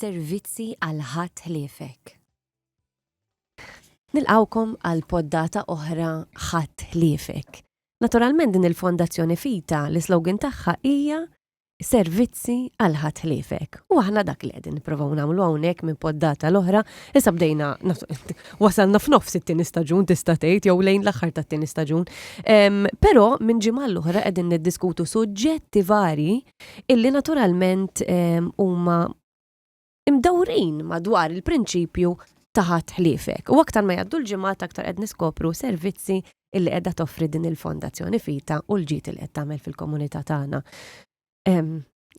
Servizzi għal ħadd ħliefek. Nilqgħukom għal poddata oħra Ħadd Ħliefek. Naturalment din il-Fondazzjoni Fita l-islogan tagħha hija servizzi għal ħadd ħliefek. U aħna dak li qegħdin nipprovaw nagħmlu hawnhekk minn poddata l-oħra, issa bdejna wasalna f'nofs it-tieni staġun tista' tgħid jew lejn l-aħħar tat-tieni staġun. Però minn ġimgħa l-oħra qegħdin niddiskutu suġġetti vari illi naturalment huma imdawrin madwar il-prinċipju ta' ħadd ħliefek. U aktar ma jgħaddu l-ġimgħat aktar qed niskopru servizzi illi qiegħda toffri din il-Fondazzjoni Fita u l-ġid li qed tagħmel fil-komunità tagħna.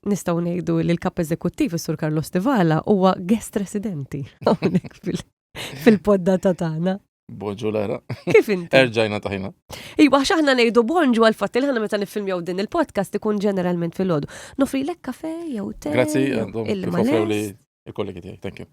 Nistgħu ngħidu li l-kap eżekuttiv is-Sur Carlo Stivala huwa guest residenti hawnhekk fil-poddata tagħna. Bonġu Lara. Kif inti? Erġajna taħina. Iwa, xaħna ngħidu bonġu għal fatt li ħana meta niffilmjaw din il-podcast ikun ġeneralment fil-ħodu. Nofrilek kafe jew te. Grazzi, għandhom kif offrew li il-kollegi tiegħi. Thank you.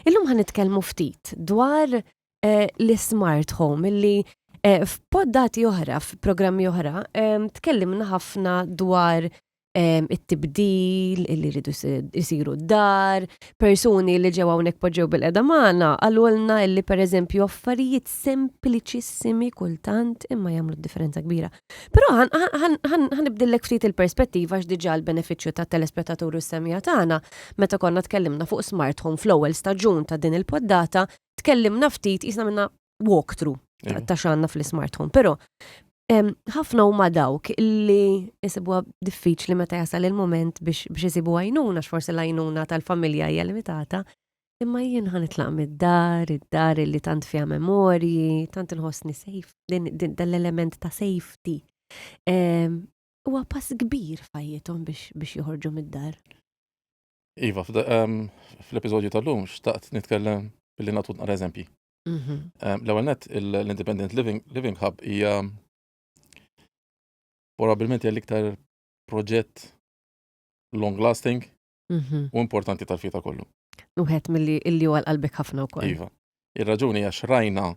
Illum ħan nitkellmu ftit dwar eh, l-smart home illi eh, f'poddati oħra, f'programmi oħra, eh, tkellimna ħafna dwar it-tibdil illi rridu jsiru d-dar, persuni li ġew hawnhekk poġġew bil-qeda magħna qalulna illi pereżempju affarijiet sempliċissimi kultant imma jagħmlu differenza kbira. Però ħanibdillek ftit il-perspettiva għax diġà l-benefiċċju tat-telespettatur u s-semija tagħna meta konna tkellimna fuq smart home fl-ewwel staġun ta' din il-poddata, tkellimna ftit qisna minna walkthrough ta' x'għandna fl-smart home. Però ħafna huma dawk li jisibuha diffiċli meta jasal il-moment biex isibu għajnuna, x'forsi l-għajnuna tal-familja hija limitata. Imma jien ħa nitlaq mid-dar, id-dar li tant fiha memorji, tant inħossni safe, din dal-element ta' safety. Huwa pass kbir f'ħajjithom biex joħorġu mid-dar. Iva, fl-episodju tal-lum xtaqt nitkellem billi nagħtu naqra eżempji. L-ewwel nett l-Independent Living, Living Hub hija probabbilment hija l-iktar proġett long lasting u importanti tal-fita kollu. Wieħed milli illi huwa qalbek ħafna wkoll. Iva. Ir-raġuni għax rajna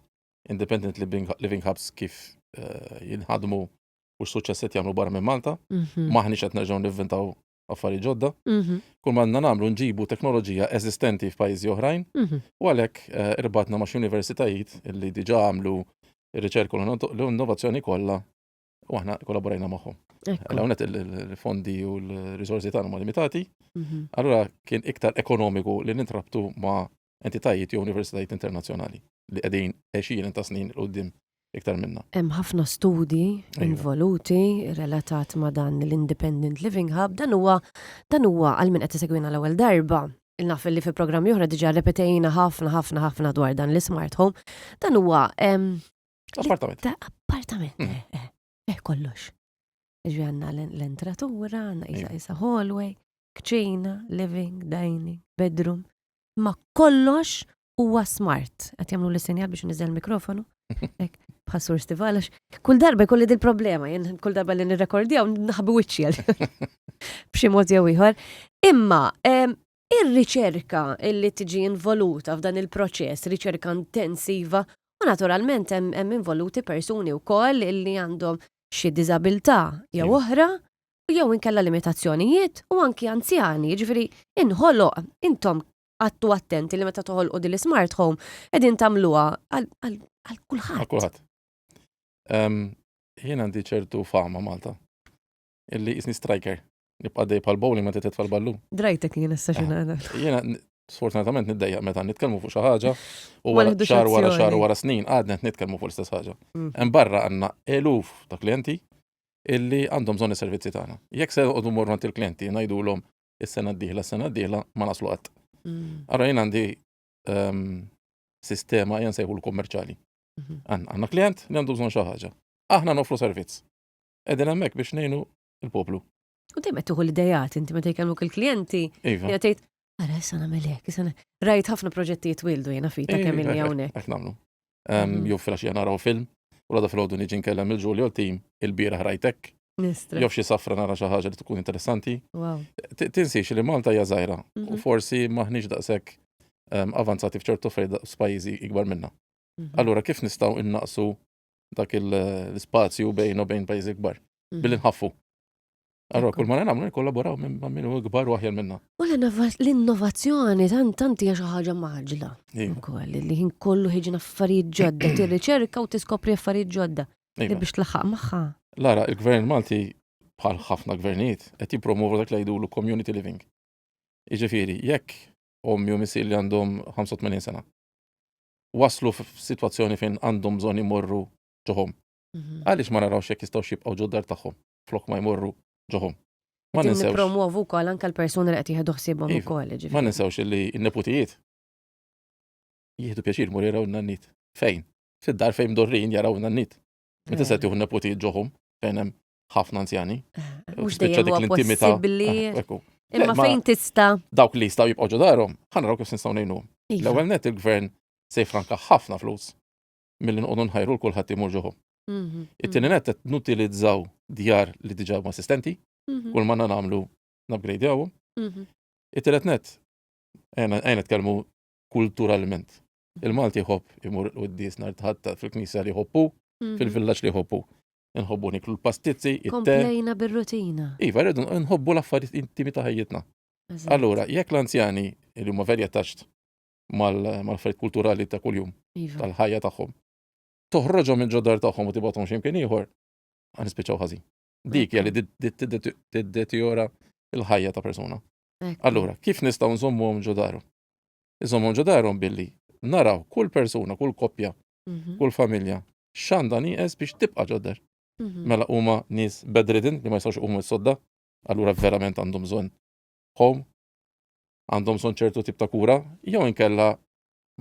Independent Living, Living Hubs kif jinħadmu u x-suċċess qed jagħmlu barra minn Malta. Maħniex qed nerġgħu nivvintaw affarijiet ġodda. Kull ma għandna nagħmlu nġibu teknoloġija eżistenti f'pajjiżi oħrajn u għalhekk eh, irbatna ma' xi universitajiet li diġà għamlu ir-riċerka u l-innovazzjoni kollha u aħna kollaborajna magħhom. Hawnhekk il-fondi u l-riżorsi tagħna ma limitati, mhm. allura kien iktar ekonomiku li nintrabtu ma' entitajiet jew universitajiet internazzjonali li qegħdin għexieren ta' snin 'l quddiem iktar minna. Hemm ħafna studji iva. involuti relatat ma' dan l-Independent Living Hub, dan huwa dan huwa għal min qed isegwina l-ewwel darba. Naf li fi programmi oħra diġà repetejna ħafna ħafna ħafna dwar dan l-smart home. Dan huwa appartament. Appartament, mm. eh, eh, eh, kollox. Ġi għandna l-entratura, għandna isa isa hallway, kċina, living, dining, bedroom. Ma kollox huwa smart. Qed jagħmlu li sinjal biex niżel mikrofonu. Bħal sur Stivala. Kull darba jkolli dil problema, jien kull darba li nirrekordjaw naħbi wiċċi b'xi mod jew ieħor. Imma ir-riċerka illi tiġi involuta f'dan il-proċess, riċerka intensiva, u naturalment hemm involuti persuni wkoll illi għandhom xi diżabilità jew oħra, jew inkella limitazzjonijiet u anki anzjani, jiġifieri inħoloq intom għattu attenti li meta toħolqu din l-smart home qegħdin tagħmluha għal kulħadd. Għal kulħadd. Jien għandi ċertu fama Malta illi jisni striker. Nibqa' dej bħal bowling meta titfa' l-ballun. Drajtek jien issa xi eh, nagħmel. Jiena sfortunatament niddejjaq meta nitkellmu fuq xi ħaġa u wara xahar wara xahar wara snin għadna qed nitkellmu fuq l-istess ħaġa. Mm. Hemm barra għandna eluf ta' klijenti illi għandhom bżonn is-servizzi tagħna. Jekk se noqogħdu morru għand il-klijenti ngħidulhom is-sena d-dieħla, s-sena d-dieħla ma naslu qatt. Mm. Allora jien għandi ehm, sistema jien sejħu l-kommerċali. Mhm. Għandna klient li għandu bżonn xi ħaġa. Aħna nofru servizz. Qegħdin hemmhekk biex ngħinu il-poplu. U dejjem qed tieħu l-idejat inti meta jkellmuk il-klijenti, iva. tgħid ara issa nagħmel hekk, issa rajt ħafna proġetti jitwildu jiena fita kemm ilni hawnhekk. Qed nagħmlu. Mhm. Jew filgħaxija naraw film, u l-għada filgħodu niġi nkellem il-Ġulio l-tim il-bieraħ rajtek. Jew xi safra nara xi ħaġa li tkun interessanti. Tinsiex li Malta hija żgħira u mhm. forsi maħniex daqshekk avanzati f'ċertu affarijiet daqs pajjiżi ikbar minna. Mhm. Allura kif nistgħu innaqsu dak l-ispazju bejn u bejn pajjiżi kbar? Billi nħaffu. Allora, kull ma nagħmlu nikkollaboraw ma' min hu ikbar u aħjar minna. U l-innovazzjoni tant tant hija xi ħaġa maġla. Iva. Ukoll li ħin kollu ħiġin affarijiet ġodda, tirriċerka u tiskopri affarijiet ġodda. Li iva. biex tlaħħaq magħha. Lara, il-gvern Malti bħal ħafna gvernijiet qed jippromovu dak li jgħidulu community living. Jiġifieri, jekk ommi u missier li għandhom 85 sena waslu f'sitwazzjoni fejn għandhom bżonn imorru ġoħom. Mhm. Għaliex ma narawx jekk jistgħux jibqgħu ġod-dar tagħhom flok ma jmorru ġoħom. Ma ninsewx. Nippromuovu wkoll anke l-persuni li qed jieħdu ħsiebhom iva, ukoll. Ma ninsewx li n-neputijiet jieħdu pjaċir mur jaraw n-nannit. Fejn? Fid-dar fejn mdorrin jaraw n-nannit. Ma tista' tieħu n-neputijiet ġoħom fejn hemm ħafna anzjani. Eh, mhux dejjem huwa possibbli. Eh, Imma fejn tista' Dawk li jistgħu jibqgħu ġo darhom, ħa naraw kif nistgħu ngħinuhom. Iva. L-ewwel net il-gvern se jfranka ħafna flus milli noqogħdu nħajru l kulħadd imur ġoħom. Mhm, It-tieni mhm. net qed nutilizzaw djar li diġà huma assistenti, mhm. kull ma nagħmlu nupgradejawhom. It-tielet net ejja nitkellmu kulturalment. Il-Malti jħobb imur il-quddies nhar tħadd fil-knisja li jħobbu, fil-villaġġ li jħobbu. Nħobbu niklu l-pastizzi, it-te. Komplejna bir-rutina. Iva, rridu nħobbu l-affarijiet intimi ta' ħajjitna. Allura, jekk l-anzjani li huma very attached mal-affarijiet kulturali ta' kuljum, iva. tal-ħajja tagħhom, toħroġhom minn ġod-dar tagħhom u tibgħathom x'imkien ieħor, ħa nispiċċaw ħażin. Dik hija li tiddeteriora l-ħajja ta' persuna. Allura, kif nistgħu nżommuhom ġo darhom? Iżommuhom ġo darhom billi naraw kull persuna, kull koppja, mhm. kull familja, x'għandha nieqes biex tibqa' ġo dar. Mhm. Mela huma nies bedridden li ma jistgħux iqumu s-sodda, allura verament għandhom bżonn home, għandhom bżonn ċertu tip ta' kura, jew inkella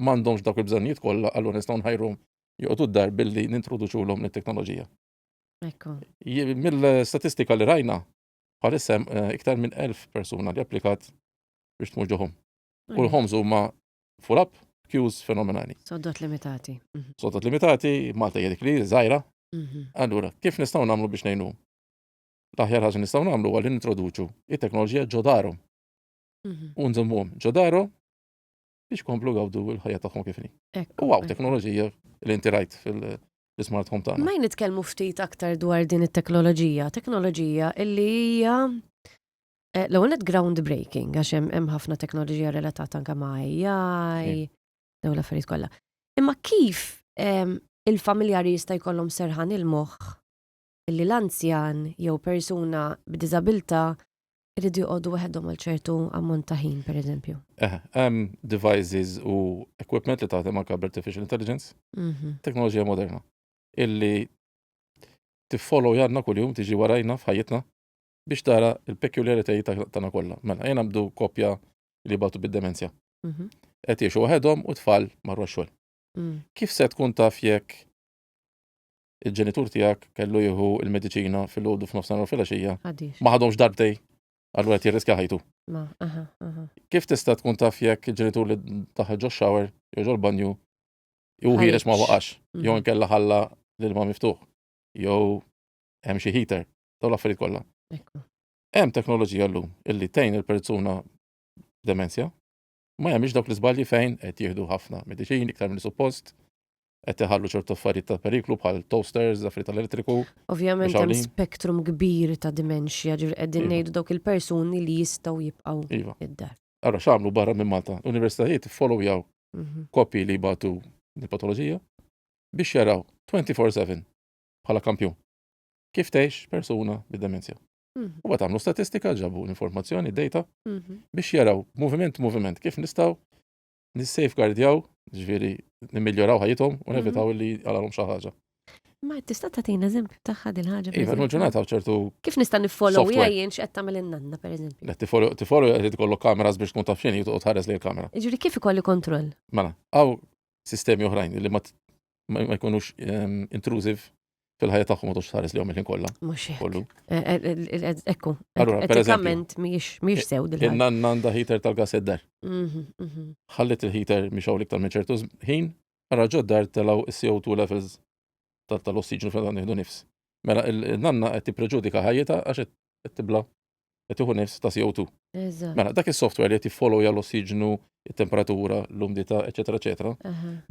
m'għandhomx dawk il-bżonnijiet kollha, allura nistgħu nħajruhom joqogħdu d-dar billi nintroduċulhom it-teknoloġija. Mill-statistika li rajna, bħalissa hemm eh, iktar minn 1000 persuna li applikat biex tmur ġoħom. U l-homes huma full up, queues fenomenali. Soddot limitati. Mhm. Soddot limitati, Malta hija dik li żgħira. Mhm. Allura, kif nistgħu nagħmlu biex ngħinu? L-aħjar ħaġa nistgħu nagħmlu huwa li nintroduċu it-teknoloġija ġo darhom. Mhm. U nżommuhom ġo darhom biex komplu gawdu l-ħajja tagħhom kif inhi. U għaw teknoloġija li inti rajt fil-smart home tagħna. Ma nitkellmu ftit aktar dwar din it-teknoloġija, teknoloġija illi hija eh, l-ewwel net groundbreaking għax hemm ħafna teknoloġija relatata anke ma' AI, dawn l-affarijiet kollha. Imma kif ehm, il-familjari jista' jkollhom serħan il-moħħ illi l-anzjan jew persuna b'diżabilità iridu joqogħdu waħedhom għal ċertu ammont ta' ħin, per eżempju. Eh, hemm devices u equipment li taħdem anke b'artificial intelligence, mhm. teknoloġija moderna, illi tiffollow jadna kuljum tiġi warajna f'ħajjitna biex tara il-peculiaritajiet tagħna kollha. Mela, jien nabdu koppja li batu bid-demenzja. Mhm. Qed jgħixu waħedhom u tfal marru xogħol. Mm. Kif se tkun taf jekk il-ġenitur tiegħek kellu jieħu il-mediċina fil-għodu f'nofsinhar u filgħaxija. Ma ħadhomx darbtej, allura qed jirriskja ħajtu. Kif tista' tkun taf jekk il-ġenitur li daħal ġo shower jew ġol banju jew ħiereġ ma waqax, jew mhm. inkella ħalla l-ilma miftuħ, jew hemm xi heater, dawn l-affarijiet kollha. Hemm teknoloġija llum illi tgħin il-persuna b'demenzja ma jagħmilx dawk l-iżbalji fejn qed jieħdu ħafna mediċini iktar minn suppost, qed iħallu ċertu affarijiet ta' periklu bħal toasters, affarijiet tal-elettriku. Ovvjament hemm spektrum kbir ta' dementia, ġifieri qegħdin iva. ngħidu dawk il-persuni li jistgħu jibqgħu iva. id-dar. Allora x'għamlu barra minn Malta? L-universitajiet followjaw mhm. koppji li jbatu il-patoloġija biex jaraw 24/7 bħala kampjun kif tgħix persuna bid-demenzja. Mhm. U għamlu statistika, ġabu l-informazzjoni, data, mhm. biex jaraw moviment moviment kif nistgħu nissafeguardjaw, ġifieri nimiljoraw ħajjithom u nevitaw mhm. li għalalhom xi ħaġa. Ma tista' tagħtina eżempju tagħha din ħaġa. Iva, l ġurnata ċertu. Kif nista' niffollow jien x'qed tagħmel in-nanna pereżempju? Le tifollow qed ikollok kameras biex tkun taf x'inhi u tħares lejn il-kamera. Jiġifieri kif ikolli kontroll? Mela, hawn sistemi oħrajn li ma jkunux ehm, intrusive fil-ħajja tagħhom ma tox tħares lihom il-ħin kollha. Mhux hekk. Eh, eh, eh, ekku. Allura, etikament mhijiex sew dil In-nanna għandha heater tal-gas id-dar. Mhm, mhm. Ħallit il-heater mhix hawn iktar minn ċertu ħin, ara ġod-dar telgħu is-CO2 levels tal-ossiġnu fejn nieħdu nifs. Mela il-nanna qed tippreġudika ħajjitha għax qed tibla qed tieħu nifs ta' CO2. Mela dak is-software li qed jiffollow l-ossiġnu, it-temperatura, l-umdità, eċetera, eċetera.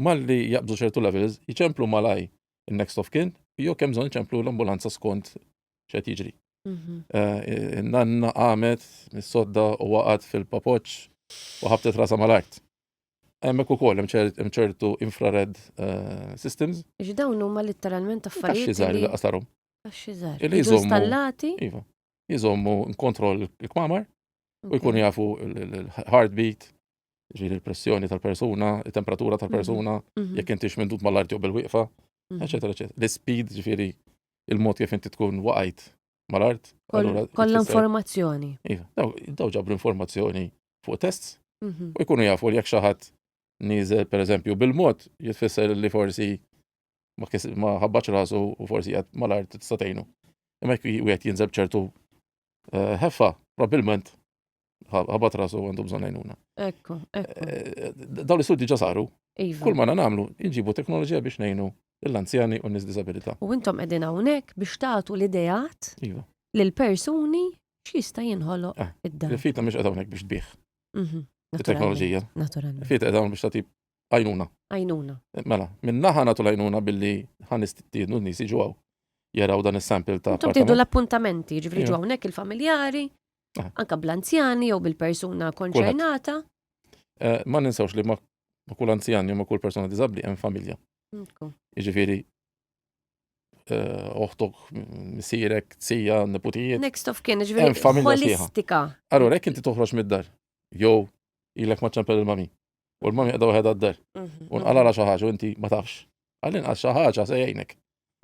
Malli jaqbżu ċertu levels, jiċemplu malaj il-next of kin, jew kemm bżonn iċemplu l-ambulanza skont x'qed jiġri. Eh, Nanna qamet mis-sodda u waqgħet fil-papoċ u ħabtet rasa mal-art. Hemmhekk ukoll hemm ċertu infrared eh, systems. Ġi dawn huma litteralment affarijiet. Kaxxi żgħar li qasarhom. Kaxxi żgħar. Li installati. Iva. Jżommu kontroll il-kmamar u jkunu jafu l-heartbeat, ġifieri il-pressjoni tal-persuna, il-temperatura tal-persuna, mhm. jekk intix minn dud mal-art jew bil-wieqfa, mhm. eċetera, eċetera. L-speed, ġifieri il-mod kif inti tkun waqajt mal-art. Kollha informazzjoni. Iva, daw ġabru informazzjoni fuq tests mhm. u jkunu jafu li jekk xi ħadd nieżel pereżempju bil-mod jitfisser li forsi ma ħabbax rasu u forsi qed mal-art tista' tgħinu. Imma jekk wieħed jinżel b'ċertu eh, ħeffa, probabbilment ħabat rasu għandu bżonn għajnuna. Ekku, ekku. Eh, dawn l-istudji ġa saru. Iva. Kull ma nagħmlu, inġibu teknoloġija biex ngħinu l-anzjani u n-nies disabilità. U intom qegħdin hawnhekk biex tagħtu l-ideat iva. lil persuni x'jista' jinħoloq eh, id-dar. Il-fita mhix qed hawnhekk biex tbih. Mhm, Il-teknoloġija. Naturalment. Il-fita qed hawn biex tagħti għajnuna. Għajnuna. Eh, mela, minn naħa nagħtu l-għajnuna billi ħa nistiednu n-nies jiġu hawn jaraw dan is-sample ta' Intom tieħdu l-appuntamenti, ġifieri ġew hawnhekk il-familjari, ah. anka bl-anzjani jew bil-persuna konċernata. Eh, ma ninsawx li ma kull anzjan jew ma kull persuna diżabbli hemm familja. Jiġifieri eh, oħtok, missierek, tija, neputijiet. Next of kin, ġifieri holistika. Allora, jekk inti toħroġ mid-dar, jew ilek ma ċempel il-mami, u l-mami qiegħda waħedha d-dar. Mhm, U nqalala xi ħaġa u inti ma tafx. Għall-inqas xi ħaġa se jgħinek.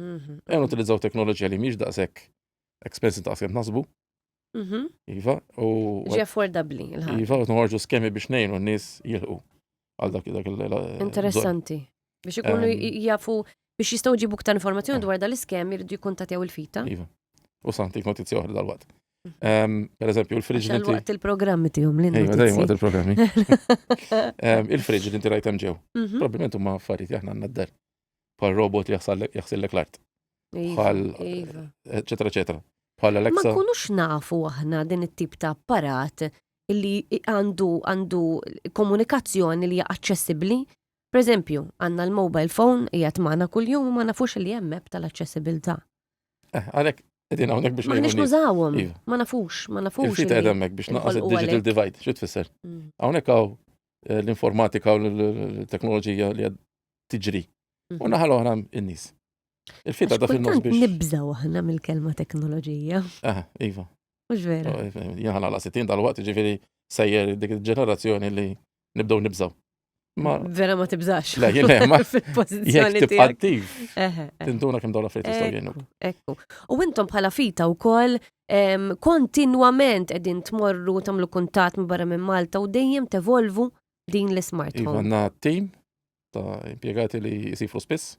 mhm, Ejja utilizzaw teknoloġija li mhix daqshekk expensive daqs kemm naħsbu. Iva, u Ġi affordabbli il-ħaġa. Iva, u noħorġu skemi biex ngħinu n-nies jilħqu għal dak dak il- Interessanti. Biex ikunu jafu biex jistgħu jġibu iktar informazzjoni Eh. dwar dal-iskemi jridu jikkuntattjaw il-fita. Iva. U santik notizja oħra dal-waqt. Per eżempju, il-fridge li inti. Waqt il-programmi tihom li Ejwa, dejjem waqt il-programmi. Il-fridge li inti rajt hemm ġew. Mhm. Probabbilment huma affarijiet li aħna għandna d-dar. Bħal robot li jaħsillek l-art. Iva, Bħal iva. eċetera, eċetera. Bħal Ma Alexa. nkunux nafu aħna din it-tip ta' apparat illi għandu għandu komunikazzjoni li hija aċċessibbli. Per eżempju, għandna l-mobile phone qiegħed magħna kuljum u ma nafux li hemm app tal-aċċessibilità. Eh, għalhekk qegħdin hawnhekk biex Maħniex ngħinu nies. nużawhom. Iva. Ma nafux, ma nafux. Il-fita illi- qiegħda hemmhekk biex naqqas inħolqu il-digital għalhekk. divide, xi tfisser? Hawnhekk hawn eh, l-informatika u l-teknoloġija li qed tiġri. U naħa l-oħra in-nies. Il-fita Għax da fil-nofs kultant biex. nibżaw aħna mill-kelma teknoloġija. Eh, iva. Mhux vera. Jien ħana la 60 dal-waqt, ġifieri sejjer dik il-ġenerazzjoni li nibdew nibżaw. Ma Vera ma tibżax. Le, jien le, ma- jekk Fil-pożizzjoni tibqa' tiegħek. attiv, Eħe, eħe. tinduna kemm dawn l-affarijiet jistgħu jgħinuk. Ekku, ekku. U intom bħala fita wkoll em, kontinwament qegħdin tmorru tagħmlu kuntatt minn barra minn Malta u dejjem tevolvu din l-smart Iva, home. għandna team ta' impjegati li jisifru spiss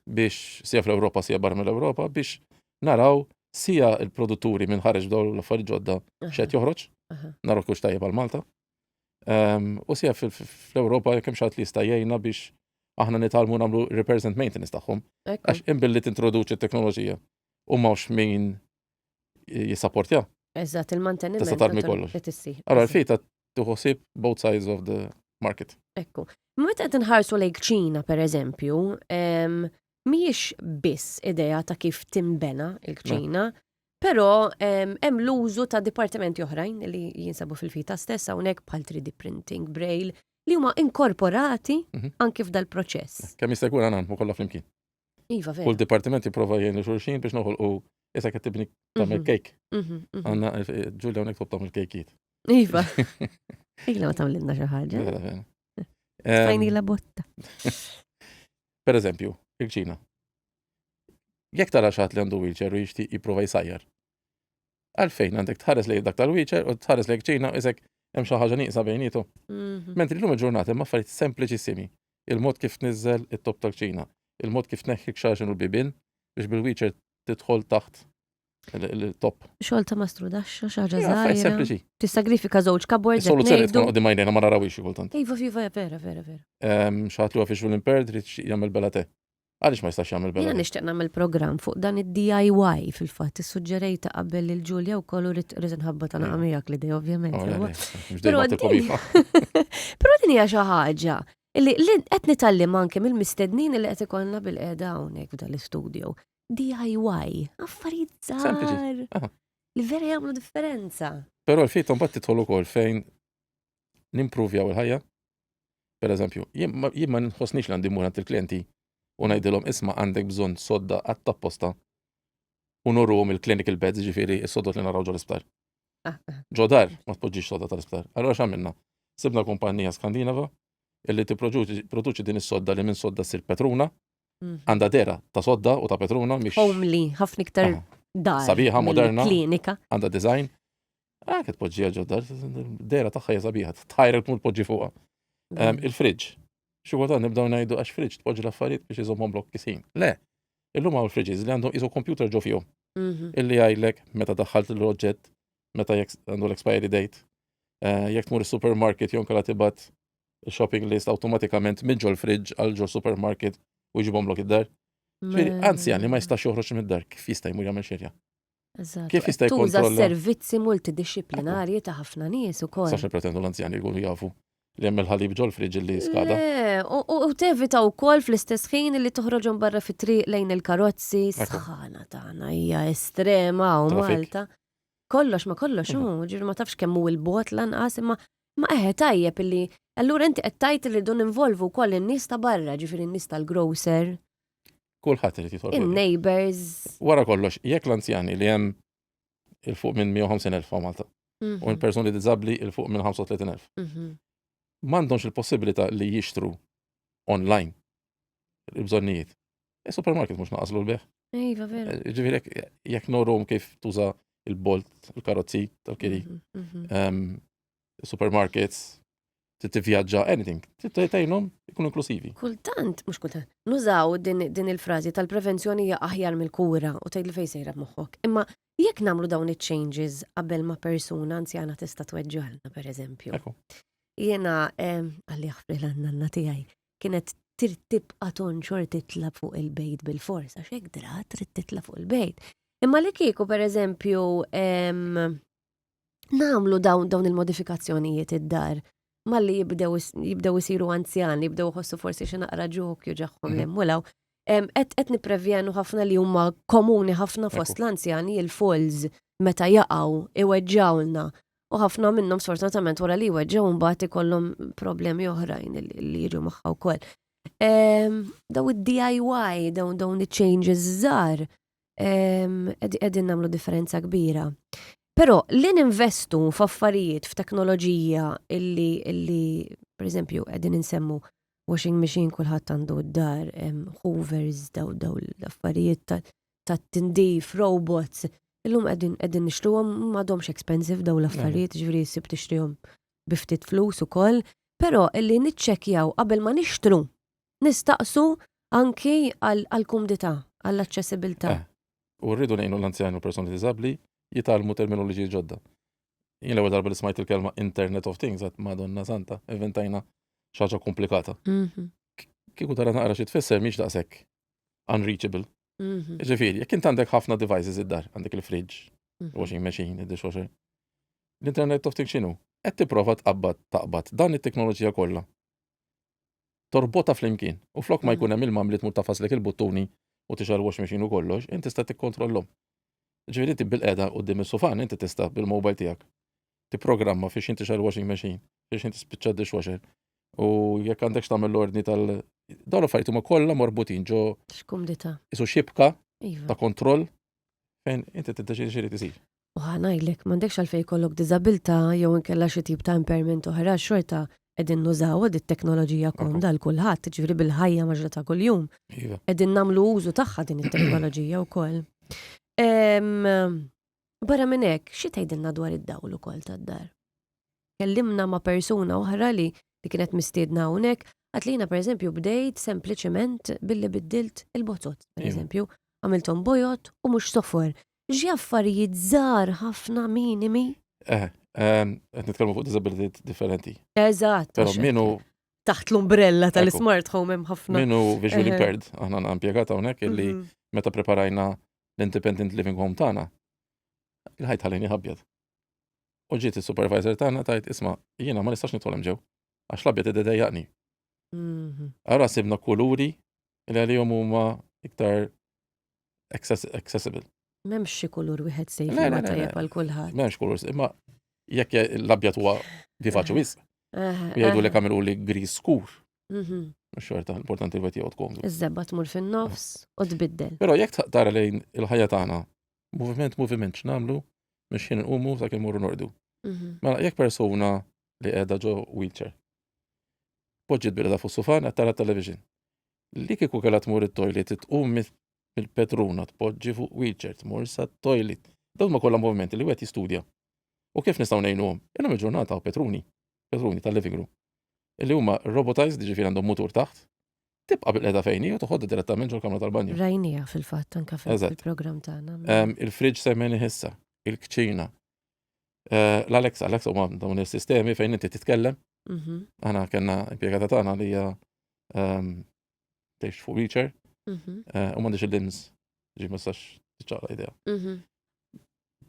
biex sija fl-Ewropa sija barra mill-Ewropa biex naraw sija il-produtturi minn ħareġ dawn l-affarijiet ġodda x'qed joħroġ, naraw kux tajjeb għal Malta. U sija fl-Ewropa jekk hemm xi ħadd li jista' jgħinna biex aħna nitgħallmu nagħmlu repairs and maintenance tagħhom. Għax imbilli tintroduċi t-teknoloġija u m'hawnx min jissapportja. Eżatt, il-manteniment. Tista' tarmi kollox. qed issir. Allora l-fita tieħu ħsieb both sides of the market. Ekku. Meta qed inħarsu lejk Ċina, per eżempju, mhijiex biss idea ta' kif timbena il-kċina, però hemm l-użu ta' dipartimenti oħrajn li jinsabu fil-fita stess hawnhekk bħal 3D printing, braille, li huma inkorporati anki f'dal-proċess. Kemm jista' jkun għandna naħdmu kollha flimkien. Iva, vera. Kull dipartiment jipprova jgħin lil xulxin biex noħolqu issa qed tibni tagħmel cake. Għandna Ġulja hawnhekk tħobb tagħmel kejkiet. Iva. Ila ma tagħmlilna xi ħaġa. Vera, vera. Tfajnila botta. Per eżempju, il-kċina. Jekk tara xi ħadd li għandu wheelchair u jixtieq jipprova jsajjar. Għalfejn għandek tħares lejn dak tal-wheelchair u tħares lejn kċina isek hemm xi ħaġa nieqsa bejnietu. Mentri llum il-ġurnata hemm affarijiet sempliċissimi. Il-mod kif tniżżel it-top tal-kċina, il-mod kif tneħħi kxaxen u l-bibien biex bil-wheelchair tidħol taħt il-top. Xogħol ta' mastru daxxa, xi ħaġa Ija, affarijiet żgħira. sempliċi. Tissagrifika żewġ cupboards qed Is-soluzzjoni ngħidu. tkun qudiem għajnejna ma narawhiex xi kultant. Iva, iva, vera, vera, vera. Xi ħadd li huwa visual impaired irid jagħmel bela te. Għaliex ma jistax jagħmel bela Jiena te? nixtieq nagħmel programm fuq dan id-DIY fil-fatt, issuġġerejta qabel lil Ġulja wkoll u rrid rrid inħabba ta' naqa' miegħek l-idea ovvjament. Oh, le, sewwa. le, mhux Però dejjem għatilkom din iva. Però din hija xi ħaġa li li qed nitgħallem anke mill-mistednin li qed ikollna bil-qiegħda hawnhekk f'dan l-istudio. DIY, affarijiet Sempliċi. żgħar. Aha. li vera jagħmlu differenza. Però l-fieta mbagħad tidħol ukoll fejn nimpruvjaw il-ħajja. Per eżempju, jien ma nħossnix li għandi mmur għand il-klijenti u ngħidilhom isma' għandek bżonn sodda għat-tapposta u nuruhom il-clinical beds, ġifieri s-sodod li naraw ġol-isptar. Ah, ah. Ġo dar ma tpoġġix sodda tal-isptar. Allura x'għamilna? Sibna kumpanija Skandinava illi tipproduċi din is-sodda li minn sodda ssir petruna, mhm. għandha dera ta' sodda u ta' petruna mhix. Homely, ħafna iktar dar. Sabiħa, moderna. Klinika. Għandha design. Anke tpoġġiha ġo dar, dera tagħha hija sabiħa, tħajrek tmur tpoġġi fuqha. Mhm. Il-fridge. Xi kultant nibdew ngħidu għax fridge tpoġġi l-affarijiet biex iżommhom blok kisin. Le, illum hawn il-fridges li għandhom isu computer ġo fihom. Mhm. Illi jgħidlek meta daħħalt l-oġġett, meta jekk għandu l-expiry date, eh, jekk tmur is-supermarket jew inkella tibgħat shopping list awtomatikament minn ġol fridge għal ġol supermarket u jġibhomlok id-dar. Ġifieri, anzjan li ma jistax joħroġ mid-dar, kif jista' jmur jagħmel xirja? Eżatt. Kif jista' Tuża jikkontrolla? servizzi multidixxiplinarji ta' ħafna nies ukoll. Sax nippretendu l-anzjani jkunu jafu li hemm il-ħalib ġol fridge li skada. Le, u tevita wkoll fl-istess ħin li toħroġhom barra fit-triq lejn il-karozzi, Ekku. sħana tagħna hija estrema u Traffic. Malta. Kollox ma kollox hu, ġifieri ma tafx kemm hu il-bogħod lanqas imma ma eħe tajjeb illi allura inti qed tgħid li rridu ninvolvu wkoll in-nies ta' barra, ġifieri n-nies tal-grocer, Kulħadd irid jidħol. In-neighbors. Wara kollox, jekk l-anzjani li hemm il fuq minn 150,000 fa' Malta u mhm. l-persuni diżabbli il fuq minn 35,000. Mhm. M'għandhomx il-possibilità li jixtru online il-bżonnijiet. Il-supermarket mhux naqaslu l-beħ. Iva, vera. Eh, ġifieri jekk norum kif tuża il-bolt, il-karozzi tal-kiri, mhm, ehm, supermarkets, tivvjaġġa, anything, tgħinhom ikunu inklusivi. Kultant, mhux kultant, nużaw din, din il-frażi tal-prevenzjoni hija aħjar mill-kura u tgħid li fejn sejra b'moħħok. Imma jekk nagħmlu dawn iċ-changes qabel ma persuna anzjana tista' tweġġalna, pereżempju. Jiena għalli jaħfri l-nanna tiegħi kienet trid tibqa' tonxor titla' fuq il-bejt bil-fors, għax hekk drat trid titla' fuq il-bejt. Imma li kieku pereżempju nagħmlu dawn dawn il-modifikazzjonijiet id-dar malli jibdew jibdew isiru anzjani, jibdew iħossu forsi xi naqra ġok juġagħhom mhm. l-emmulaw. Qed nipprevjenu ħafna li huma komuni ħafna fost l-anzjani il-falls meta jaqgħu iweġġawlna. U ħafna minnhom sfortunatament wara li jweġġgħu mbagħad ikollhom problemi oħrajn li jiġu magħha wkoll. Daw id-DIY, dawn dawn iċ-changes żgħar, qegħdin nagħmlu differenza kbira. Però li ninvestu f'affarijiet f'teknoloġija illi illi pereżempju qegħdin insemmu washing machine kulħadd għandu d-dar, hoovers, daw daw l-affarijiet ta' tindif, robots. Illum qegħdin qegħdin nixtruhom m'għadhomx expensive daw l-affarijiet, ġifieri ssib tixtrihom bi ftit flus ukoll, però illi niċċekkjaw qabel ma nixtru Nistaqsu anki għall-kumdità, għall-aċċessibilità. Eh, u rridu ngħinu l-anzjani u persuni diżabbli jitgħallmu terminoloġiji ġodda. Jien l-ewwel darba li smajt il-kelma Internet of Things għad Madonna Santa, inventajna xi ħaġa komplikata. Mhm. Kieku tara naqra xi tfisser mhix daqshekk unreachable. Mhm. Ġifieri, jekk int għandek ħafna devices id-dar, għandek il-fridge, mhm. washing machine, id-dishwasher. L-Internet of Things x'inhu? Qed tipprova tqabbad taqbad dan it-teknoloġija kollha torbotha flimkien u flok ma jkun hemm il-mam li tmur tafaslek il-buttuni u tixgħel wash machine u kollox, inti tista' tikkontrollhom. Ġifieri inti bil-qeda quddiem is-sufan inti tista' bil-mobile tiegħek tipprogramma fiex inti xgħel washing machine, fiex inti spiċċa dishwasher. U jekk għandek x'tagħmel l-ordni tal dawn l-affarijiet huma kollha marbutin ġo X'kumdità. Isu xibka iva. ta' kontroll fejn inti tiddeċidi x'irid isir. U ħa ngħidlek, m'għandekx għalfejn jkollok diżabilità jew inkella xi tip ta' impairment oħra, xorta qegħdin nużawha dit-teknoloġija komda għal kulħadd, jiġifieri bil-ħajja maġra ta' kuljum. Iva. Qegħdin nagħmlu użu tagħha din it-teknoloġija wkoll. Barra minn hekk, xi tgħidilna dwar id-dawl ukoll tad-dar? Kellimna ma' persuna oħra li li kienet mistiedna hawnhekk, għat li jiena pereżempju bdejt sempliċement billi biddilt il-botot, pereżempju, għamilthom bojod u mhux sofor. Xi affarijiet żgħar ħafna minimi. Eh, ehm, qed nitkellmu fuq disability differenti. Eżatt. Però minu taħt l-umbrella tal-smart home hemm ħafna. Minu visually impaired, aħna impjegat hawnhekk illi mhm. meta preparajna l-independent living home tagħna, il-ħajt ħallini ħabjad. U ġiet il-supervisor tagħna tajt isma' jiena ma nistax nidħol hemm ġew għax l-abjad idejjaqni. Mhm. Ara sibna kuluri li għalihom huma iktar accessible. M'hemmx xi kulur wieħed safe li huwa tajjeb għal kulħadd. M'hemmx kulur, imma jekk l-abjad huwa vivaċi wisq. U jgħidu li għamilhu li gris skur. Mhm. Xorta, importanti li wieħed joqgħod komdu. Iż-żebgħa tmur fin-nofs u tbiddel. Però jekk tara lejn il-ħajja tagħna, moviment moviment x'nagħmlu minn x'ħin inqumu sakemm immorru norqdu. Mhm. Mela jekk persuna li qiegħda ġo wheelchair poġġiet bilqiegħda fuq sufan qed tara television. Li kieku kellha tmur it-toilet tqum mill-petruna tpoġġi fuq wheelchair tmur sa toilet. Dawn ma kollha movimenti li wieħed jistudja. U kif nistgħu ngħinuhom? Illum il-ġurnata hawn petruni, petruni tal-living room, illi huma robotized, jiġifieri għandhom mutur taħt, tibqa' bilqiegħda fejn hi u toħodha direttament ġol-kamra tal-banju. Rajniha fil-fatt anke fil-programm tagħna. Il-fridge semmejnih issa, il-kċina. Eh, L-Alexa, Alexa huma dawn is-sistemi fejn inti titkellem. Mhm. Aħna kellna impjegata tagħna li hija ehm, tgħix fuq wheelchair mhm. eh, u m'għandix il-limbs, ġi ma tistax tiċċaqla idea. Mhm.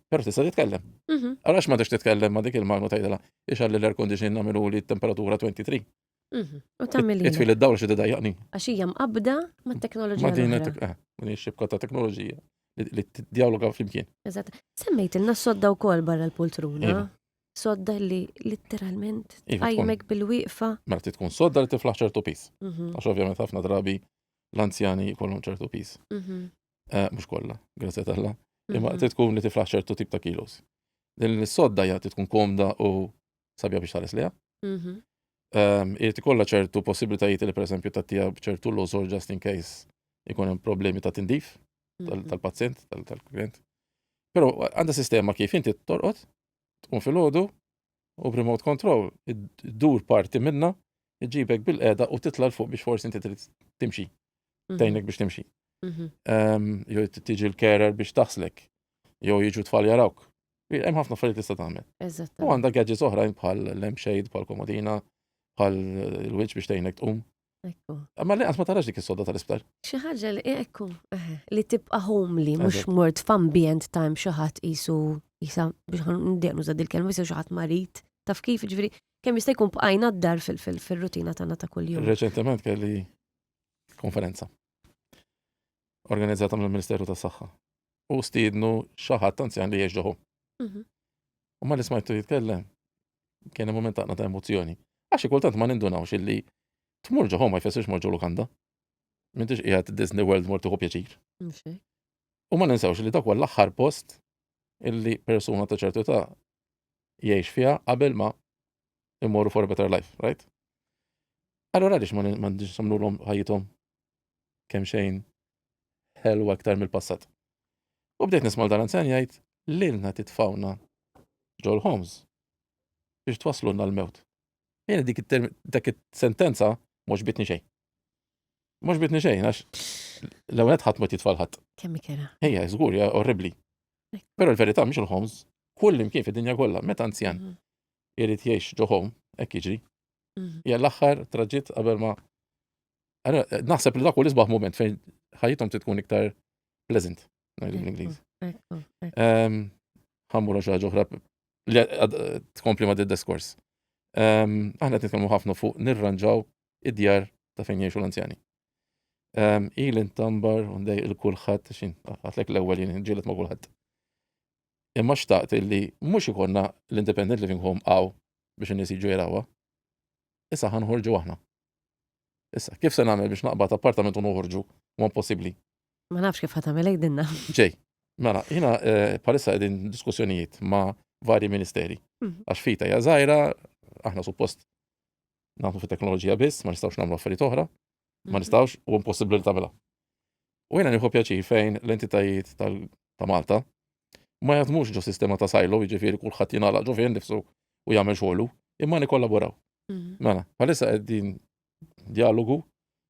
Però tista' titkellem. Mhm. Għalax ma tix titkellem ma dik il-magnu tgħidilha ixalli l-air conditioning nagħmlu li temperatura 23. U tagħmel Itfi li d-dawl xi tidajjaqni. Għax hija mqabbda mat-teknoloġija. Ma din eh, din xibka ta' teknoloġija li tiddialoga flimkien. Eżatt. Semmejt ilna sodda wkoll barra l-poltruna. Iva. Sodda li litteralment iva, tqajmek bil-wieqfa. Mela trid tkun sodda li tiflaħ ċertu pis. Mhm. Għax ovvjament ħafna drabi l-anzjani jkollhom ċertu pis. Mhm. Eh, mhux kollha, grazzi t'Alla. Imma mhm. trid tkun li tiflaħ ċertu tip ta' kilos. Din is-sodda hija trid tkun komda u sabja biex tħares liha. Ehm, irid ikollha ċertu possibilitajiet li pereżempju tagħtiha ċertu lożor just in case ikun hemm problemi ta' tindif tal-pazjent, tal-klient. Però għandha sistema kif inti torqod, tqum filgħodu u b'remote control iddur parti minna, iġibek bil-qeda u titla' 'l fuq biex forsi inti trid timxi. Mhm. Tgħinek biex timxi. Mhm. Ehm, jew tiġi l-carer biex taħslek, jew jiġu tfal jarawk. Hemm ħafna affarijiet tista' tagħmel. U għandha gadgets oħrajn bħal lampshade, bħal komodina, bħal il-wiċċ biex tgħinek tqum. Ekku. Ma li ma tarax dik is-sodda tal-isptar. Xi ħaġa li ekku, li tibqa' homely, mhux mort f'ambjent ta' hemm xi ħadd qisu jisa biex ndieq nuża dil-kelma qisu xi ħadd marid. Taf kif ġifieri kemm jista' jkun bqajna d-dar fil-rutina tagħna ta' kuljum. Reċentement kelli konferenza organizzata mill-Ministeru tas-Saħħa u stiednu xi ħadd anzjan li jgħix ġoħu. Mhm. U ma li smajtu jitkellem kien hemm mument taqna ta' emozzjoni. Għax xi kultant ma nindunawx illi tmur ġo ma jfessirx mor ġo lukanda. M'intix qiegħed Disney World mor tieħu pjaċir. U ma ninsewx li dak huwa l-aħħar post illi persuna ta' ċertu età jgħix fiha qabel ma imorru for a better life, right? Allora għaliex ma nix nagħmluhom ħajjithom kemm xejn ħelwa aktar mill-passat. U bdejt nisma' dan anzjan jgħid lilna titfawna ġol homes biex twasslulna l-mewt. Jiena dik dak it-sentenza mhux bitni xejn. Mhux bitni xejn għax l-ewwel ħadd ma titfal ħadd. Kemm ikera. Ejja, żgur, hija orribli. Però l-verità mhix il-homes, kull imkien fid-dinja kollha, meta anzjan mhm. irid jgħix ġo home, hekk jiġri. Mhm. Hija l-aħħar traġitt qabel ma Naħseb li dak hu l-isbaħ moment fejn ħajjithom tkun iktar pleasant, ngħidu bl-Ingliż. Ħammur xi ħaġa oħra li tkompli ma' diskors. Aħna qed nitkellmu ħafna fuq nirranġaw id-djar ta' fejn jgħixu l-anzjani. Ili ntambar u ndejq il kulħadd xin għatlek l-ewwel jien ġielet ma' kulħadd. Imma xtaqt illi mhux ikollna l-independent living home għaw biex in-nies jiġu jarawha. Issa ħa nħorġu aħna. Issa, kif se nagħmel biex naqbad appartament u noħorġu? Huwa impossibbli. Ma nafx kif ħa tagħmel għidilna. Ġej. Mela, jiena eh, bħalissa qegħdin diskussjonijiet ma' varji ministeri. Mhm. Għax fita hija żgħira, aħna suppost naħdmu fit-teknoloġija biss, ma nistgħux nagħmlu affarijiet oħra, ma mhm. nistgħux u impossibbli li tagħmilha. U jiena nieħu pjaċir fejn l-entitajiet ta' Malta ma jaħdmux ġo sistema ta' silo, jiġifieri kulħadd jingħalaq ġo fih nifsu u jagħmel xogħlu, imma nikkollaboraw. Mhm. Mela, bħalissa qegħdin dialogu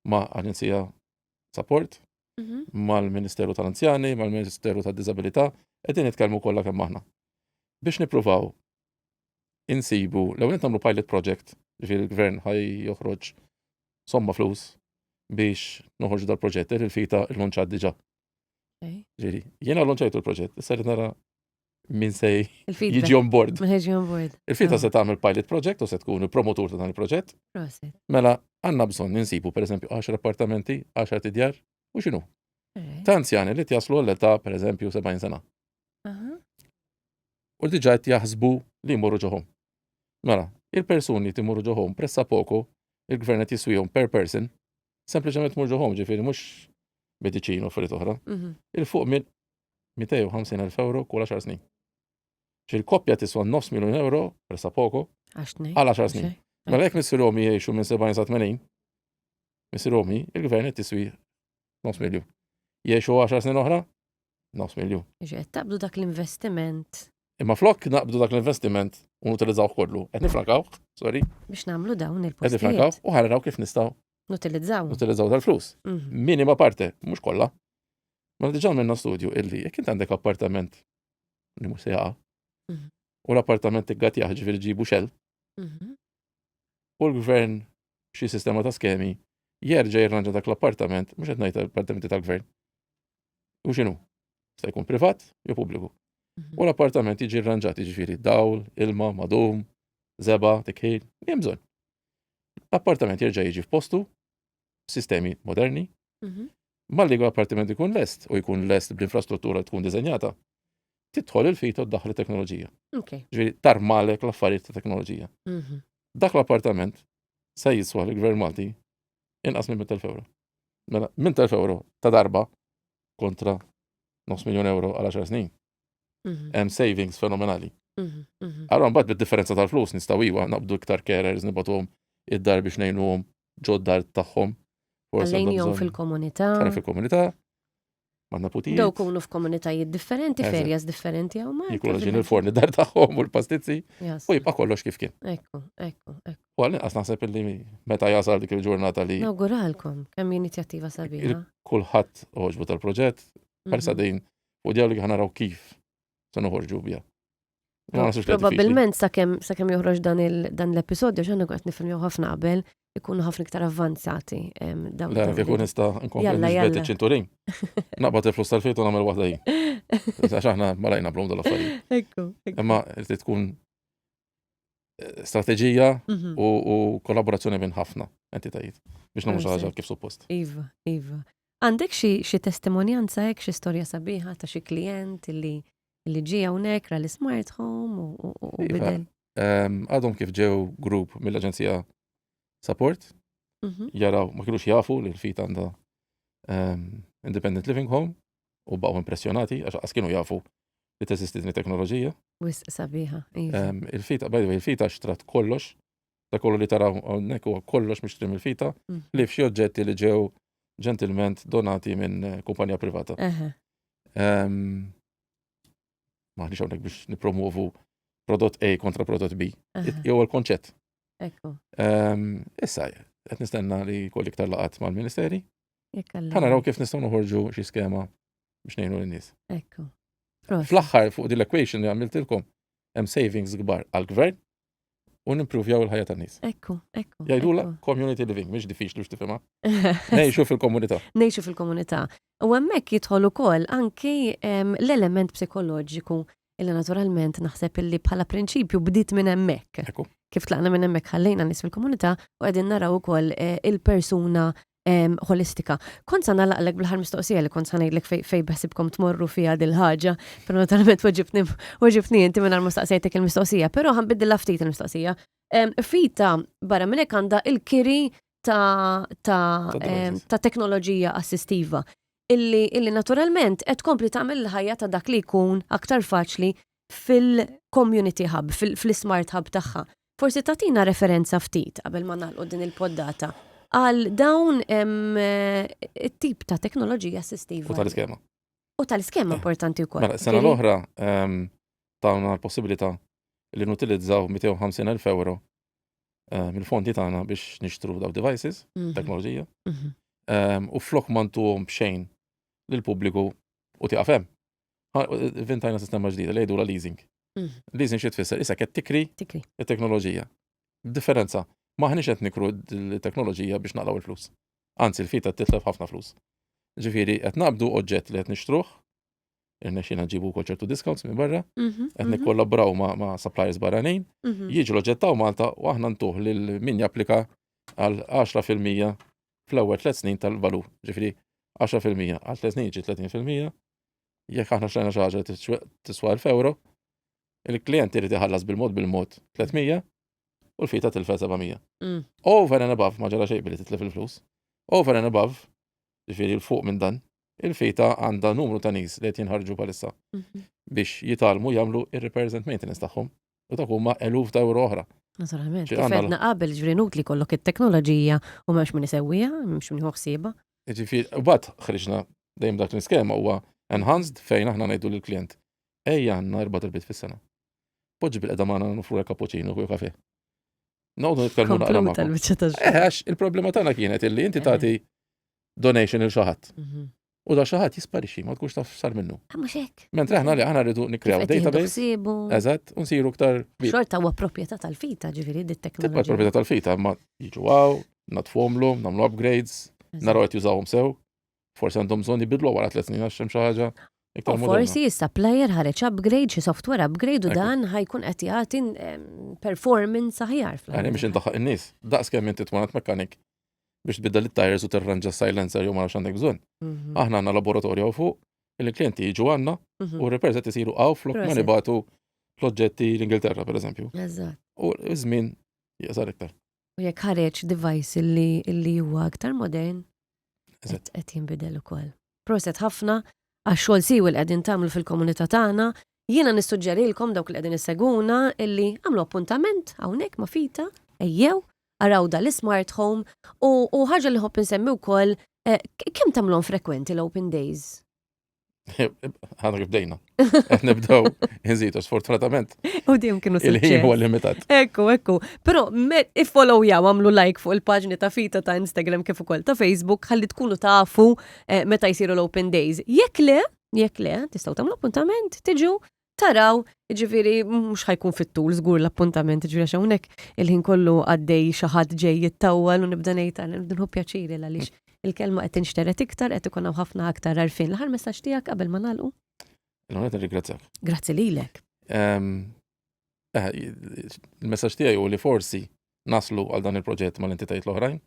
ma' Aġenzija Support, mhm. mal-Ministeru tal-Anzjani, mal-Ministeru tad-Diżabilità, qegħdin nitkellmu kollha kemm aħna. Biex nippruvaw insibu, l-ewwel nagħmlu pilot project, ġifieri l-gvern ħaj joħroġ somma flus biex noħorġu dal-proġett, il-fita il-lonċat diġà. Ġifieri, jiena lonċajtu l-proġett, issa nara min se jiġi on board. Jiġi on board. Il-fita ah. se tagħmel pilot project u se tkun il-promotur ta' dan il-proġett. Mela, għandna bżonn ninsibu pereżempju 10 appartamenti, 10 tidjar u x'inhu. Ta' anzjani li jaslu l-età pereżempju 70 sena. U diġà qed jaħsbu li jmorru ġo home. Mela, il-persuni li jmorru ġo home pressa poco il-gvern qed jiswihom per person sempliċement tmur ġo home, ġifieri mhux mediċina u affarijiet oħra. Il fuq minn 250,000 euro kull 10 snin. Ġifieri koppja tiswa nofs miljun euro pressa poco għal 10 snin. Mela jekk missier ommi jgħixu minn 70 sa 80, missier ommi, il-gvern qed tiswi nofs miljun. Jgħixu 10 snin oħra, nofs miljun. Ġifieri taqbdu dak l-investiment. Imma flok naqbdu dak l-investiment u nutilizzaw kollu, qed nifrankawh, sorry. Biex nagħmlu dawn il-postijiet. Qed nifrankaw u ħarraw kif nistgħu Nutilizzaw. Nutilizzaw dal-flus. Minima parte, mhux kollha. Ma diġà minna studju illi jekk int għandek appartament li mhux se jaqa' u l-appartament iggatjah ġifieri ġibu xell. U l-gvern xi sistema ta' skemi jerġa' jirranġa dak l-appartament, mhux qed ngħid appartamenti tal-gvern. U x'inhu? Sta jkun privat jew pubbliku. U l-appartament jiġi rranġat, jiġifieri dawl, ilma, madum, żebgħa, tikħil, li hemm bżonn. L-appartament jerġa' jiġi f'postu, sistemi moderni. Malli l-appartament ikun lest u jkun lest bl-infrastruttura tkun diżenjata, tidħol il-FITA u ddaħħal it-teknoloġija. Ġifieri tarmalek l-affarijiet ta' teknoloġija. Dak l-appartament se jiswa l-Gvern Malti inqas minn 100,000 euro. Mela, 100,000 euro ta' darba kontra nofs miljon euro għal 10 snin. Hemm savings fenomenali. Allora mbagħad bid-differenza tal-flus nistgħu iwa naqbdu iktar carers nibgħatuhom id-dar biex ngħinuhom ġod-dar tagħhom. Forsi għandhom fil-komunità. Fil-komunità. Ma' neputijiet. Daw kunu f'komunitajiet differenti, f'areas differenti hawn Malta. Jiklu ġin il-forni dar tagħhom u l-pastizzi u jibqa' kollox kif kien. Ekku, ekku, ekku. U għall-inqas naħseb illi meta jasal dik il-ġurnata li. Nawguralkom kemm inizjattiva sabiħa. Kulħadd għoġbu tal-proġett, bħalissa din u djawli ħa naraw kif se noħorġu biha. Probabilment sakemm sakemm joħroġ dan l-episodju x'għandna qed nifilmjaw ħafna qabel ikunu ħafna iktar avvanzati. Le, kieku nista' nkompli niġbed iċ-ċinturin. Naqbad il-flus tal-fejt u nagħmel waħda jien. Għax aħna malajna blum dal-affarijiet. Ekku. Imma trid tkun eh, strateġija mhm. u kollaborazzjoni minn ħafna entitajiet biex nagħmlu xi ħaġa kif suppost. Iva, iva. Għandek xi testimonjanza hekk xi storja sabiħa ta' xi klient li li ġie hawnhekk ra l-smart home u iva, bidel? Għadhom kif ġew grupp mill-Aġenzija Support, mhm. jaraw ma kienux jafu li l-FITA għandha Independent Living Home u baqgħu impressjonati għax qas kienu jafu li teżisti din it-teknoloġija. Wisq sabiħa. Iva. Il-FITA, by the way, il-FITA xtrat kollox, da kollu li taraw hawnhekk huwa kollox mixtri mill-FITA, mm. li f'xi oġġetti li ġew ġentilment donati minn eh, kumpanija privata. Maħniex hawnhekk biex nipromuovu prodott A kontra prodott B. Jew il-konċett. Ekku. Issa, qed nistenna li jkolli iktar laqat mal-Ministeri. Ħa naraw kif nistgħu noħorġu xi skema biex ngħinu lin-nies. Ekku. Fl-aħħar fuq din l-equation li għamiltilkom hemm savings kbar għall-gvern u nimpruvjaw il-ħajja tan-nies. Ekku, ekku. Jgħidula community living, mhix diffiċli biex tifhimha. Ngħixu fil-komunità. Ngħixu fil-komunità. U hemmhekk jidħol ukoll anki l-element psikoloġiku illi naturalment naħseb illi bħala prinċipju bdiet minn hemmhekk. Kif tlaqna minn hemmhekk ħallejna nies fil-komunità u qegħdin naraw ukoll eh, il-persuna holistika. Kont sa nagħlaqlek bl-aħħar mistoqsija li kont sa ngħidlek fej beħsibkom tmorru fiha dil ħaġa, però naturalment weġibtni weġibtni inti mingħajr ma staqsejtek il-mistoqsija, però ħanbiddilha ftit il-mistoqsija. Fita barra minn hekk għandha il-kiri ta' ta' ta' teknoloġija assistiva illi, illi naturalment qed tkompli tagħmel il-ħajja ta' dak li jkun aktar faċli fil-community hub, fil-smart hub tagħha. Forsi tagħtina referenza ftit qabel ma nagħlqu din il-poddata għal dawn it-tip ta' teknoloġija assistiva. U tal-iskema. U tal-iskema eh. importanti wkoll. Mela, sena l-oħra tawna l-possibilità li nutilizzaw 250.000 euro eh, mill-fondi tagħna biex nixtru daw devices, mhm. teknoloġija. Mhm. U flok mantuhom b'xejn lill-pubbliku u tieqaf hemm. Vintajna sistema ġdida li jgħidula leasing. Mhm. Leasing xi tfisser? Issa qed tikri it-teknoloġija. Differenza, maħniex qed nikru l-teknoloġija biex naqlaw il-flus. Anzi, l-fita titlef ħafna flus. Ġifieri qed naqbdu oġġett li qed nixtruh irnexxina nġibu wkoll ċertu discounts minn barra, mhm, qed mhm. nikkollaboraw ma' suppliers barranin, mhm. jiġu l-oġġett Malta u aħna ntuh lil min japplika għal 10% fl-ewwel tliet snin tal-valur. Ġifieri 10% għal 3 snin jiġi 30%, jekk aħna xtrajna xi ħaġa tiswa 1000 euro, il-klient irid iħallas bil-mod bil-mod 300 u l-fita tilfet 700. Over and above, ma ġara xejn billi titlef il-flus. Over and above, ġifieri l-fuq minn dan, il-fita għandha numru ta' nies li qed jinħarġu bħalissa biex jitgħallmu jagħmlu ir-repairs and maintenance tagħhom. U dak huma eluf ta' euro oħra. Naturalment, kif għedna qabel ġifieri inutli jkollok it-teknoloġija u m'hemmx min isewwiha, m'hemmx min jieħu ħsiebha. Ġifieri, u bad ħriġna dejjem dak l-iskema huwa enhanced fejn aħna ngħidu lill-klient ejja għandna erba' darbiet fis-sena. Poġġi bil-qeda magħna nofrulek cappuccino u kafe. Noqogħdu nitkellmu naqra magħkom. Eh, għax il-problema tagħna kienet illi inti tagħti donation il xi ħadd. U da xi ħadd jisparixxi, ma tkunx taf sar minnu. Ah, mhux hekk. Mentre aħna li aħna rridu nikkrew database. Eżatt, u nsiru iktar. Xorta huwa proprjetà tal-fita, ġifieri dit teknoloġija. Tibqa' proprjetà tal-fita, ma jiġu għaw, natfomlu, nagħmlu upgrades, naraw qed jużawhom sew. Forsi għandhom bżonn jibidlu wara tliet snin għax hemm xi ħaġa iktar moderna. Forsi is-supplier ħareġ upgrade, xi software upgrade u dan ħajkun qed jagħti performance aħjar. Għani biex indaħħaq in-nies, daqs kemm inti tmur għand mekkanik biex tbiddel it-tires u tirranġa silencer jew ma nafx għandek bżonn. Mhm. Aħna għandna laboratorju fuq il-klienti jiġu għandna mhm. u repairs qed isiru għaw flok ma nibatu l-oġġetti l-Ingilterra pereżempju. Eżatt. U żmien jaqsar iktar. U jekk ħareġ device illi illi huwa aktar modern, qed jinbidel ukoll. Proset ħafna għax-xogħol siwi li qegħdin tagħmlu fil-komunità tagħna. Jiena nissuġġerilkom dawk li qegħdin issegwuna illi għamlu appuntament hawnhekk ma' Fita, ejjew, araw dal-ismart home u, u ħaġa li ħobb insemmi wkoll eh, kemm tagħmluhom frekwenti l-open days? Għadna kif bdejna. Qed nibdew inżidu sfortunatament. U dejjem kienu Il-ħin huwa limitat. Ekku, ekku. Però iffollow jaw għamlu like fuq il-paġni ta' Fita ta' Instagram kif ukoll ta' Facebook ħalli tkunu tafu eh, meta jsiru l-open days. Jekk le, jekk le, tistgħu tagħmlu appuntament, tiġu taraw, ġifiri, mux ħajkun fit-tul żgur l-appuntament, ġifiri għax hawnhekk il-ħin kollu għaddej xi ħadd ġej jittawwal u nibda ngħid għal nibda nħu pjaċiri għaliex il-kelma qed tinxteret iktar, qed ikun hawn ħafna aktar għarfien. L-aħħar messaġġ tiegħek qabel ma nagħlqu? L-għonet nirringrazzjak. Grazzi lilek. Ehm, eh, il-messaġġ tiegħi hu li forsi naslu għal dan il-proġett mal-entitajiet l-oħrajn.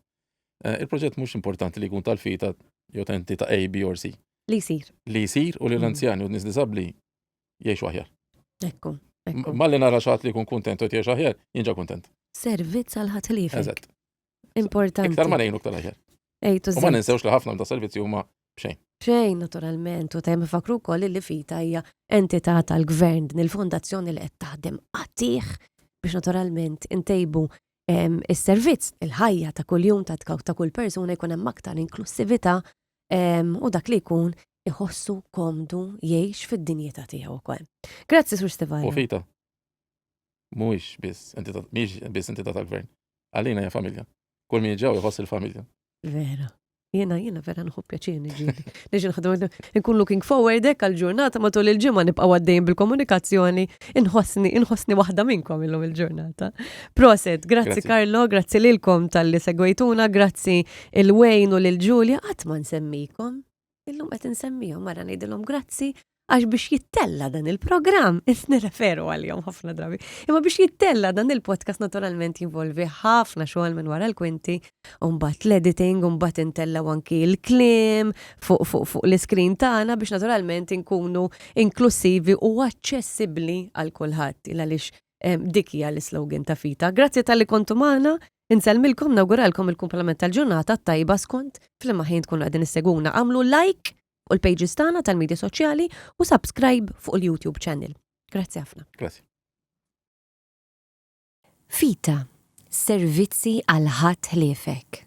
Eh, il-proġett mhux importanti li jkun tal-fita jew ta' entità A, B or C. Li jsir. Li jsir u li mm. l-anzjani u n-nies disabbli jgħixu aħjar. Ekku. Ekku. Malli nara xi ħadd li jkun kuntent u jgħix aħjar, jien ġa kuntent. Servizz għal ħadd ħliefek. Eżatt. Importanti. Iktar ma ngħinu iktar aħjar. Ejtu U ma ninsewx li ħafna ta' servizzi huma b'xejn. Xejn, naturalment, u tajjeb nfakkru wkoll li FITA hija entità tal-gvern din il-fondazzjoni li qed taħdem qatigħ biex naturalment intejbu is-servizz, il-ħajja ta' kuljum ta' ta' kull persuna jkun hemm aktar inklussività u dak li jkun iħossu komdu jgħix fid-dinjità tiegħu wkoll. Grazzi Sur Stivala. U FITA mhuwiex biss entità mhijiex biss entità tal-gvern. Għalina hija familja. Kull min ġew iħoss il-familja. Vera. Jiena jiena vera nħobb pjaċir niġi. Niġi nħadmu nkun looking forward hekk għall-ġurnata matul il-ġimgħa nibqgħu għaddejjin bil-komunikazzjoni, inħossni inħossni waħda minnkom illum il-ġurnata. Proset, grazzi Carlo, grazzi lilkom talli segwejtuna, grazzi il-Wayne u lil Julia, qatt ma nsemmikom. Illum qed insemmihom mara ngħidilhom grazzi għax biex jittella dan il-programm, nirreferu għalihom ħafna drabi, imma biex jittella dan il-podcast naturalment jinvolvi ħafna xogħol minn wara l-kwinti, u mbagħad l-editing, u mbagħad intellaw anki l-kliem fuq fuq fuq l-iskrin tagħna biex naturalment inkunu inklusivi u aċċessibbli għal kulħadd il għaliex dik hija l-islogan ta' Fita. Grazzi talli kontu magħna, insellmilkom nawguralkom il-kumplament tal-ġurnata tajba skont f'liema ħin tkunu qegħdin issegwuna. Agħmlu like fuq il-pages tagħna tal-media soċjali u subscribe fuq il-YouTube channel. Grazzi ħafna. Grazzi. Fita, servizzi għal ħadd ħliefek.